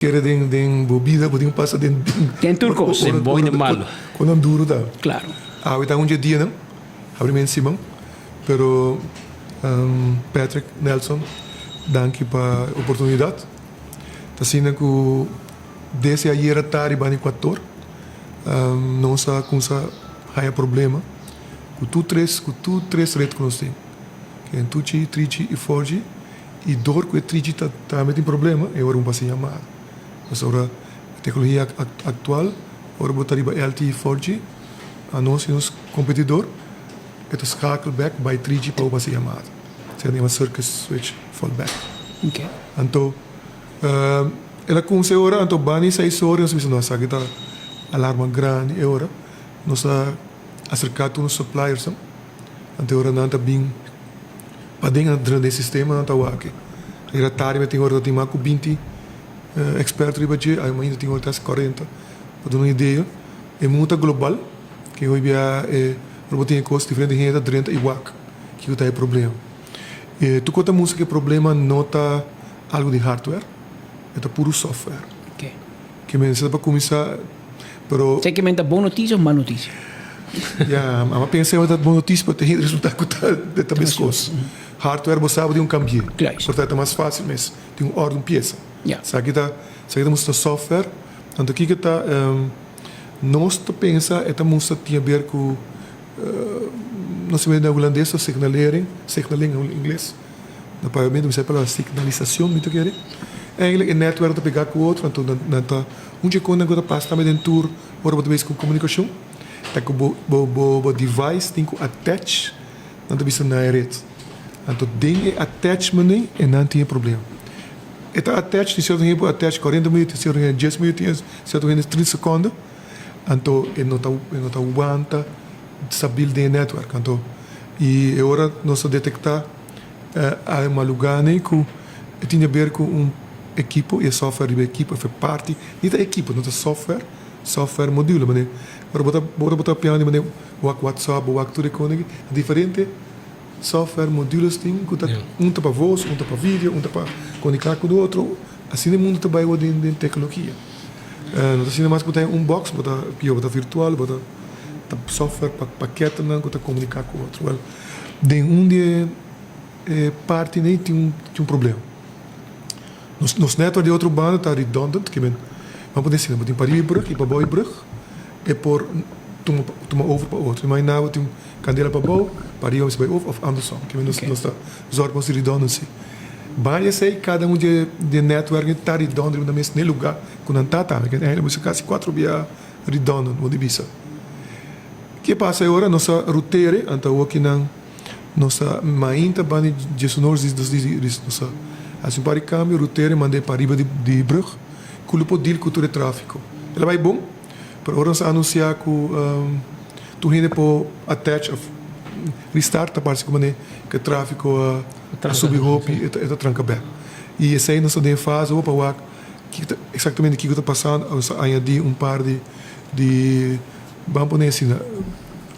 Kere den den bo bida bo tin pasa den den. Den tur kos. Den bon i den malu. Kon nan duru ta. Klaro. Awe ta un dje dianan, habri men siman, pero Patrick, Nelson, danki pa e oportunidat. Ta asina ku desde ayera tardi banda di kuator nos a kumsa haya problema ku tur tres ku tur tres ret ku nos tin, Kentuchi, Trichi i Forchi. I dor ku e trichi ta tambe tin problema, e ora bo pasa yamada. Pasobra e teknologia aktual, ora bo ta riba LTE 4G, anos i nos kompetidor, e ta skakel bèk bai 3G pa bo pasa yamada. Esei ta yama circuit switch fallback. Anto, el a kumsa e ora, anto banda di seis ora nos a bisa, no, esaki ta alarma grandi e ora. Nos a aserká tur nos suppliersnan, anto e ora nan ta bin. Paden a drenta den sistema nan ta wak. Ayera tardi mi tin ora ta tin mas ku 20 eksperto riba dje, awe mainta tin ora ta hasi 40. Pa duna un idea, e mundu ta global, ke hopi bia e ora bo tin e kos diferente hende ta drenta i wak kiko ta e problema. E tur kos ta mustra ku e problema no ta algu di hardware, e ta puru software. Ke men ta pa kuminsá, pero. Esei ke men ta bon notisia of mal notisia? Ya, a pensa e ta bon notisia, pero tin resultá ku ta ta meskos. Hardware bo sa bo tin un kambi'é. Por ta mas fásil mes, tin un òrdu, un piesa. Esaki ta esaki ta mustra software. Anto kiko ta nos ta pensa e ta mustra tin aber ku nos ta mira na hulandes ta signalering, signaling na ingles. Na papiamento mi sa e palabra signalisacion mi ta kere. Eigenlijk e netwerk ta pega ku otro anto nan ta un dje kon nan ku ta pasa tambe den tur ora bo ta bezig ku komunikashon ta ku bo bo bo device tin ku attach nan ta bisa na e ret. Anto den e attachment ei e nan tin e problema. E ta attach tin sierto hende por attach 40 minuut tin sierto hende 10 minuut tin sierto hende 30 sekonde anto e no ta e no ta wanta stabil den e netwerk. Anto i e ora nos ta detektá a malugá-nei ku e tin di aber ku un ekipo i e software riba e ekipo e parti, ni ta ekipo, no ta software, software module manera ora bo ta ora bo ta pianda di manera wak whatsapp bo wak tur e kos aki diferente software modules tin ku ta un ta pa voz, un ta pa video, un ta pa komuniká ku otro, asina e mundu ta bai awor den teknologia. No ta asina mas ku bo ta un box bo ta pio bo ta virtual bo ta ta software paketonan ku ta komuniká ku otro. Wèl den un di e partinan ei tin un problema. Nos nos netwerk di otro banda ta redundant ke men bo por desi bo tin pariba e brug i pabou e brug e por tuma tuma over pa otro. Imagina bo tin un kandela pabou pariba mester bai over òf andersom ke men nos nos ta zòrg pa nos tin redundancy. Banda di esei kada un di e netwerknan ta redundant riba nan mes na e luga ku nan ta tambe. Eigenlijk bo bisa kasi kuatro bia redundant bo di bisa. Ke pasa e ora nos a rutere anto awokinan nos ta mainta banda di diesunor di nos di nos a hasi un par di kambio rutere mand'e pariba di brug ku lo por deal ku tur e trafiko. El a bai bon pero ora nos a anunsia ku tur hende por attach of restart ta parse ku manera ku e trafiko a subi hopi e ta tranka bek. I esei nos ta den e fase awor pa wak kiko ta eksaktamente kiko ta pasando nos a añadi un par di di Ban pone asina,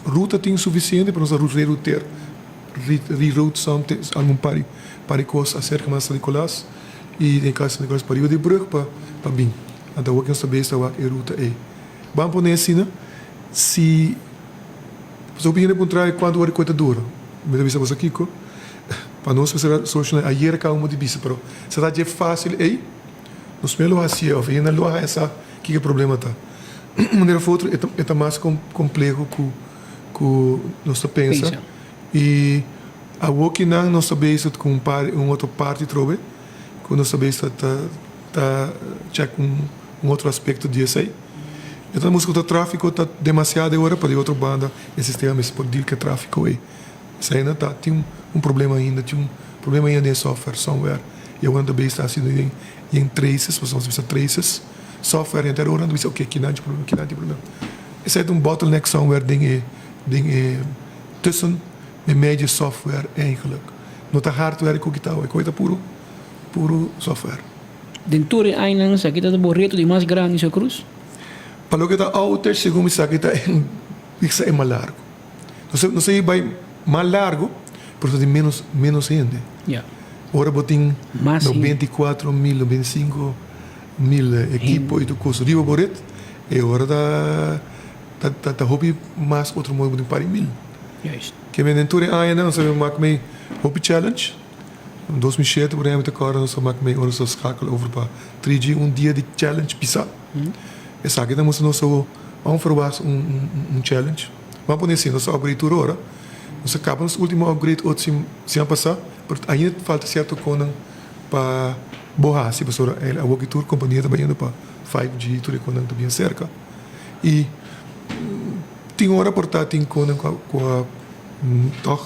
ruta tin sufisiente pa nos a rerouteer, reroute some, algun par di par di kos aserka mas San Nicolas i den kas San Nicolas pariba di brug pa pa bin. Anto awor ke nos ta bes ta wak e ruta ei. Ban pone asina, si pasobra hopi hende puntra e kuantu ora e kos ta dura. Mi ta bisa boso kiko, pa nos mester a solushona ayer kaba mo di bisa, pero sa ta dje fásil ei, nos mester lo hasié òf hende lo haña sa kiko e problema ta. Un manera of otro e ta mas compleho cu nos ta pensa y awor ki nan nos ta bezig cu un par un otro parti trobe cu nos ta bezig ta ta check un otro aspecto di esey. E ta mustra cu ta trafico ta demasiado e ora pa di otro banda e sistema mester por deal cu e trafico ey. Esey no ta tin un problema ainda tin un problema ainda den e software somewhere y awor nan ta bezig ta haciendo yen traces pasobra nos ta bisa traces. Software henter ora nan ta bisa ok kinan tin problema kinan tin problema. Esei ta un bottleneck somewhere den e den e tussen e medio software eigenlijk. No ta hardware ku kita awe, koe ta puru puru software. Den tur e añanan esaki ta bo reto di mas grandi Sr. Cruz? Pa loke ta outage segun mi sa ki ta e bisa e mas largu. Nos nos a bai mas largu pero ta tin menos menos hende. Ya. Ora bo tin Mas hende. 94 mil, 95. mil ekipo i tur kos riba bo ret, e ora ta ta ta hopi mas otro modo bo tin pari mil. Ke men den tur e añanan nos a mak mei hopi challenge. 2007 por ehempel ta kòrda nos a mak mei ora nos a skakel over pa 3G un dia di challenge pisá. Esaki ta mustra nos awo onverwachts un un challenge. Ban pone asina, nos a upgrade tur ora. Nos a kaba nos ultimo upgrade ot siman pasá, pero ainda falta sierto konan pa bo hasi pasobra awoki tur kompania ta bayendo pa 5G tur e konan ta bien serka. I tin ora por ta tin konan ku a tòg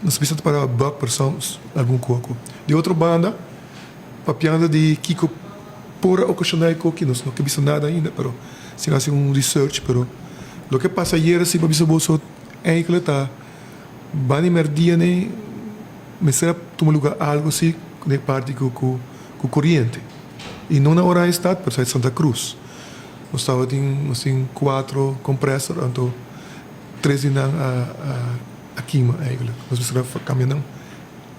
nos bisa ta para bug pero soms algun koko. Di otro banda papiando di kiko por a okashoná e koki nos no ke bisa nada ainda pero si hasi un research pero loke pasa ayera si pa bisa boso enkele ta banda di merdia nei mester a tuma lugar algo si den e parti ku ku koriente i no na Oranjestad pero sa Santa Cruz nos tabatin nos tin cuatro compressor anto tres di nan a a kima eigenlijk nos mester a cambia nan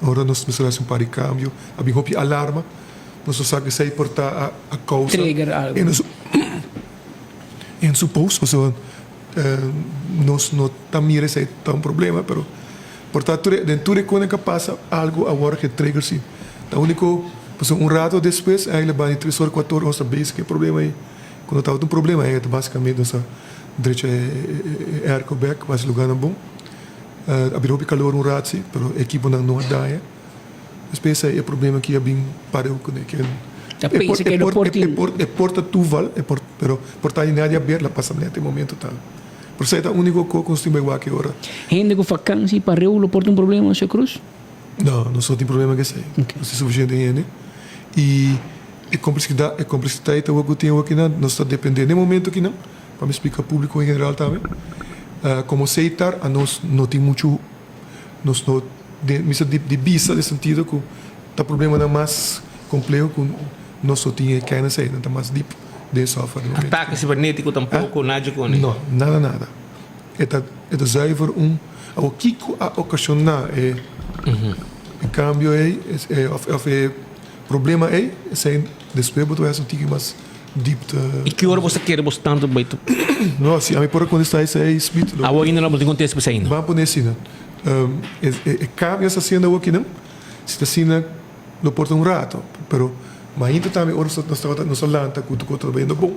ora nos mester a haci un par di cambio a bin hopi alarma nos no sa esey por ta a a causa Trigger algo. en en su post pasobra nos no ta mira esey ta un problema pero por ta tur den tur e cosnan cu a pasa algo a worde getrigger si ta unico pasobra un rato despues eigenlijk banda di tres ora cuatro ora nos ta bezig cu e problema ey cu no tabata un problema ey ta basicamente nos a drecha e airco bek pa haci lugarnan bon a bira hopi calor un rato si pero e equiponan no a daña. Despues e problema ki a bin pareu kuné ke Ta pensa ke lo por tin. E por ta tuval, e por, pero por ta nadie a ber la pasa net e momento tal. Por esei ta úniko ko ku nos tin bai wak e ora. Hende ku vakansi pareu lo por tin un problema, señor Cruz? No, nos no tin problema ku esei. Nos tin sufisiente hende i e kompleksidat, e kompleksidat ta wak ku tin awokinan, nos ta depende den e momento kinan, pa mi splika públiko en general tambe, komo Seitar anos no tin muchu. Nos no den mester di bisa den sentido ku ta problemanan mas kompleho ku nos no tin e kennis ei, nan ta mas dip den e software den momento. Atake sibernetiko tampoko nadje kone? No, nada nada. E ta e ta zuiver un awor kiko a okashoná e e kambio ei òf òf e problema ei esei despues bo ta bai hasi un tiki mas dip ta. I ki ora bo ta kere bo tantu bai tu? No, si ami por a kontestá esei Smith lo. Awor ainda no bo tin kontesta pa esei ainda. Ban pone asina. E kambio esta hasiendo awor kinan, si ta asina lo por ta un rato, pero mainta tambe ora nos tabata nos a lanta ku tur kos ta bayendo bon.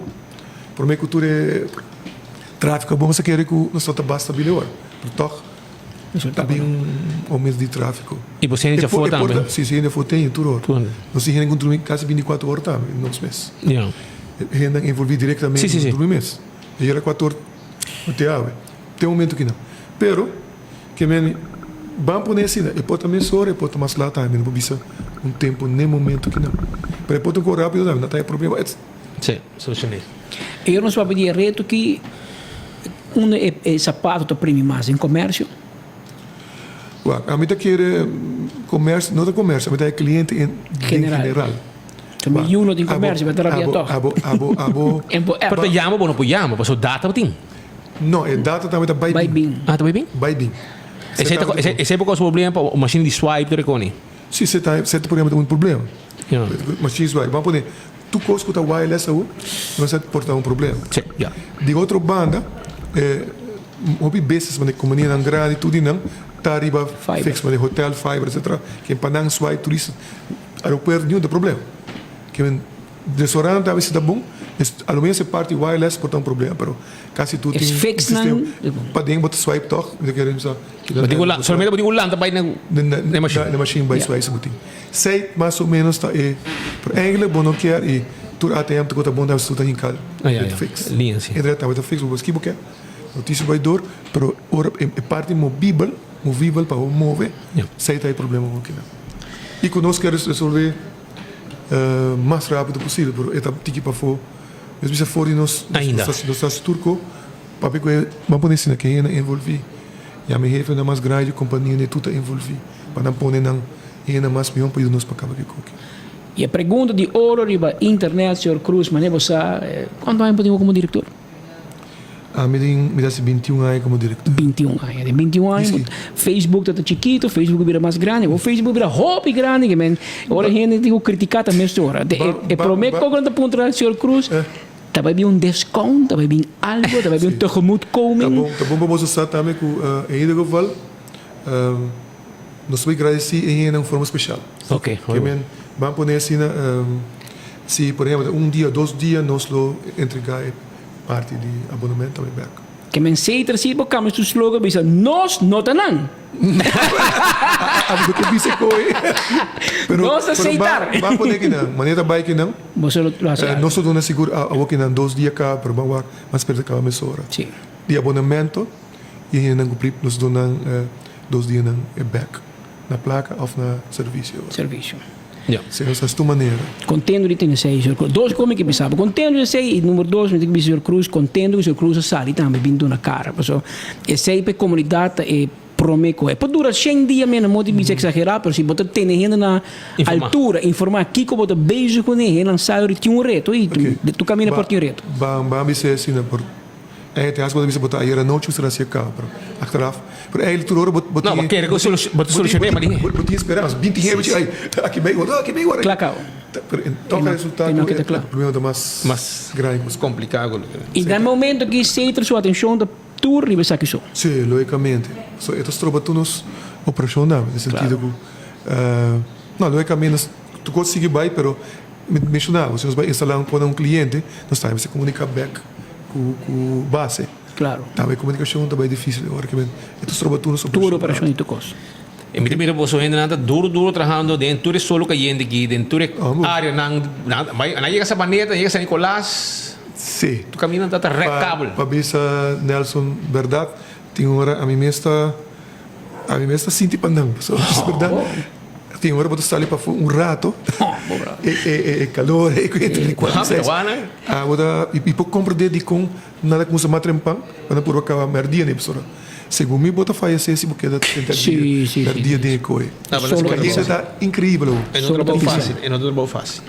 Prome ku tur e trafiko bon nos a kere ku nos tabata basta bini awor, pero tòg ta bin un aumento di trafiko. I bo hende djafó tambe? Si, si hende afó tin tur ora. Nos tin hende ku drumi kasi bintikuater ora tambe nos mes. Hendenan envolví direktamente no drumi mes. E yera kuater ora no te awe. Te momento kinan. Pero ke men ban pone asina, e por ta mes ora, e por ta mas lat tambe, no por bisa un tempu n'e momento kinan. Pero e por ta un kos rápido tambe, no ta e problema. Sí, solucion'é. E nos papia di e reto ki unda e sapato ta primi mas, den komersio? Wak, ami ta kere komersio, no ta komersio, ami ta e kliente en general. Mi yu no tin komersio, mi ta rabia tòg. Abo, abo, abo. Pero ta yama bo no por yama, pasobra data bo tin. No, e data tambe ta bai bin. Ah, ta bai bin? Bai bin. Esei ta, esei por kousa problema pa un machine di swipe ta rekoni? Si, esei ta, esei ta por ehempel un problema. Machine swipe, ban pone tur kos ku ta wireless awor, no sa por ta un problema. Si, ya. Di otro banda, e hopi beses manera kompanianan grandi tur di nan ta riba fix manera hotel, fiber, etcetera, ken pa nan swipe turista aeropuerto niun ta problema. Ke men restaurant a bes ta bon, a lo menos e parti wireless por ta un problema, pero kasi tur tin un sistema paden bo ta swipe tog, mi ta kere bisa Bo tin ku solamente bo tin ku lanta bai na e machine. Na e machine bai swipe si bo tin. Sei mas o menos ta e, pero eigenlijk bo no kier i tur ATM ta ku ta bon ta tur ta hinka fix. Internet tambe ta fix, bo por ski bo kier, notisia bai dor, pero ora e parti mobibel, movibel pa bo move, sei ta e problema ku kinan. I ku nos kier resolve mas rapido posibel, pero e ta tiki pafó, nos bisa for di nos, nos ta tur ko, papia ku e, ban pone asina, ke hende envolvi, ya mi hefenan mas grandi di kompania ne tur ta envolvi, pa nan pone nan hende mas mihó pa yuda nos pa kaba ku e koki. I e pregunta di oro riba internet, señor Cruz, mane bo sa, kuantu aña bo tin bo komo direktor? Ami tin mi ta hasi 21 aña komo direktor. 21 aña. Den 21 aña Diski. Facebook ta ta chikito, Facebook a bira mas grandi. Awor Facebook a bira hopi grandi ke men ora hende tin ku kritiká ta mes ora. De e e promé kos ku nan ta puntra señor Cruz ta bai bin un deskount, ta bai bin algo, ta bai bin un tegemoetkoming. Ta bon, ta bon pa boso sa tambe ku en ieder geval nos ta bai gradisí e hende na un forma speshal. Oké, Ke men ban pone asina si por ehempel ta un dia o dos dia nos lo entregá e Parti di abonement ta bai bek. Ke men seter si bo kambia su slogan bisa nos no ta nan. Abo ta ke bisa koe. Pero Nos ta seitar. Ban pone kinan. Manera ta bai kinan. Boso lo hasi algo. Nos ta duna sigur awo kinan dos dia ka pero ban wak mas perta kaba mesora. Si. Di abonemento y hendenan ku prip nos duna nan dos dianan e bek na plaka of na servisio. Servisio. Ja. Si nos haci tu manera. Contento di tene esey, señor Cruz. Dos cosa mi ke bisa bo. Contento di esey y number dos mi tin ke bisa señor Cruz contento cu señor Cruz a sali tambe bin duna cara. Pasobra esey pa e comunidad ta e prome cosa. E por dura shen dia meno, no di bisa exagera, pero si bo ta tene hende na Informa. altura, informa kico bo ta bezig cune, hendenan sa ori tin un reto y tu camina por tin un reto. Ban ban bisa asina por. Ei te haci bo ta bisa bo ta ayer anochi bo estará haci e caba, pero achteraf. Pero ei tur ora bo bo No, tin bo kere cu bo ta solucione, ma di. Bo tin speransa, binti hende bo ci ai aki bay ora, aki bay ora. Cla caba. Pero en toca resulta E no cu keda e cla. problema ta mas Mas grandi cu complica cu Y na e momento aki Seter su atencion ta tur riba esaki so. Si, logicamente. So e ta stroba tur nos operacionnan, den sentido cu no, logicamente tur cos sigui bay, pero mi menciona bo, si nos bay instala un cos na un cliente, nos tambe mester comunica bek. Ku ku base. Claro. Tambe komunikashon ta bai difisil e ora ke men e ta stroba tur nos Tur operashon di tur kos. E mi ta mira boso hendenan ta duro duro trahando den tur e solo kayente aki, den tur e areanan. Nan bai nan yega Sabaneta, nan yega San Nicolas. Si. Tur kaminda ta ta rèk kabel. Pa bisa Nelson bèrdat, tin ora ami mes ta ami mes ta sinti pa nan pasobra bèrdat. Tin ora bo ta sali pafó un rato, e calor e ku entre di 46. Ah, bo ta i por comprende dikon nan ta kuminsá mas trempan, pa nan purba kaba mèrdia den pasobra segun mi bo ta fayesé si bo keda tenta dia mèrdia den e koe. Kayente ta inkreibel awo. E no trabou fásil, e no trabou fásil.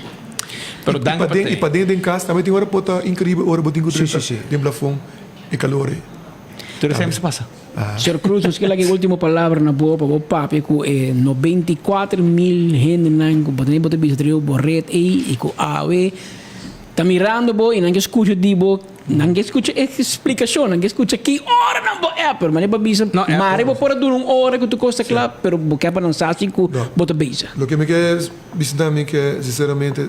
Pero danki pa I paden den kas tambe tin ora por ta inkreibel ora bo tin ku drenta den plafon e calor ei. Tur esei mester pasa. Señor Cruz, nos ke laga e ultimo palabra na bo pa bo papia ku e 94 mil hendenan ku bo ta bo ta bisa riba bo red ei i ku awe ta mirando bo i nan ke skucha di bo, nan ke skucha e splikashon, nan ke skucha ki ora nan bo app, pero manera bo bisa mare bo por a dura un ora ku tur kos ta kla, pero bo ke pa nan sa si ku bo ta bisa. Loke mi ke bisa tambe ke sinceramente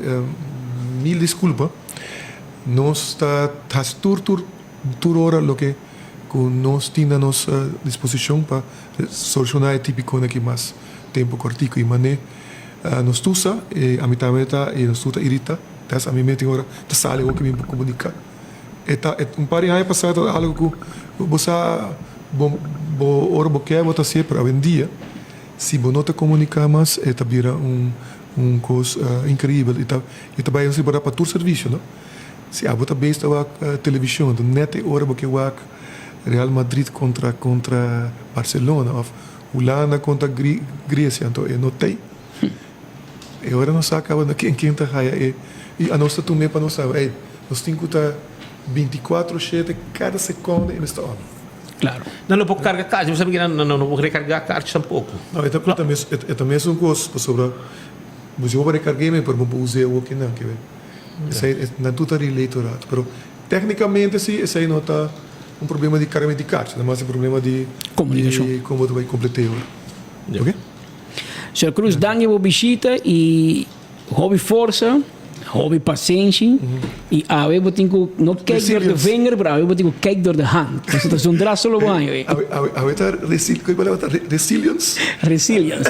mil disculpa, nos ta hasi tur tur tur ora loke ku nos tin na nos disposishon pa solushoná e tipikonan ki mas tempu kòrtiku i man'é nos tur sa i ami tambe ta i nos tur ta iritá des ami mes tin ora ta sali awor ku mi por komuniká e ta un par di aña pasá ta algu ku bo sa bo bo ora bo ke bo ta hasié pero awendia si bo no ta komuniká mas e ta bira un un kos inkreibel i ta i ta bai pa tur servisio no. Si abo ta bes ta wak television anto net e ora bo ke wak Real Madrid kontra kontra Barcelona of Hulanda kontra Grecia anto e no tei. E ora nos sa kaba na ken ken ta haya e i anos ta tum'e pa nos sa ey nos tin ku ta 24 shete kada sekonde e mester on. Claro. Nan no por karga kachi, bo sabi ke nan no por rekarga kachi tampoko. No e ta e ta mesun kos pasobra bo si bo por rekarg'e men pero bo por us'e awor kinan ke. Esei nan tur ta relate un rato, pero tecnicamente si esei no ta un problema di cargamento di carchi, ta mas un problema di Comunicacion. di como ta bay complete ora. Ok? Señor Cruz, danki bo bishita y hopi forsa, hopi pasenshi y awe bo tin cu no kijk door de Resilience. vinger, pero awe bo tin cu kijk door de hand. Pasobra ta zondra solo bo aña hoy. Awe, awe, awe ta resi, cu e palabra ta? Resilience? Resilience.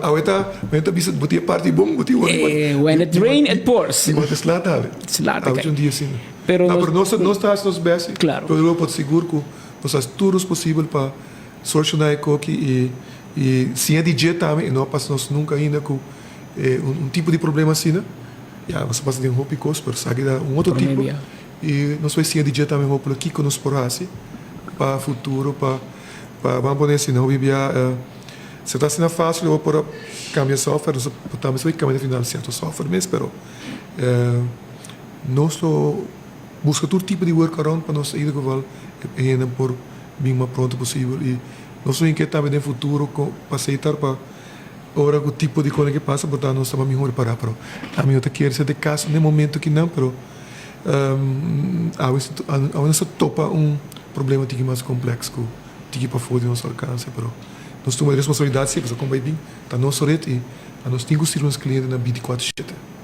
Awe ta, men ta bisa bo tin e parti bon, bo tin otro parti. When it rain, it pours. Di wak sla ta awe. Sla ta Awe kai. un dia asina. Pero No, nos. pero nos, nos ta hasi nos best. Claro. Pero lo por sigur ku nos hasi tur nos posibel pa soluciona e koki i i siña di dje tambe i no a pasa nos nunka ainda ku un un tipo di problema asina. Ya, nos a pasa den hopi kos, pero esaki ta un otro tipo. I nos bai siña di dje tambe hopi lo kiko nos por hasi pa futuro pa pa ban pone asina hopi bia si ta asina fácil bo por a cambia software nos por tambe sa bai cambia na final cierto software mes pero nos lo. buska tur tipo di workaround pa nos in ieder geval e hendenan por bin mas pronto posibel i nos lo hinke tambe den futuro kon pa aceitar pa ora ku tipo di kos ke pasa por ta nos ta mihor prepará pero ami no ta kere ser de kaso den momento kinan pero awe awe nos ta topa un problema tiki mas kompleks ku tiki pafó di nos alkanse pero nos tuma e responsabilidat si pasobra kon bai bin ta nos ret i nos tin ku sirbi nos klientenan binti kuater shete.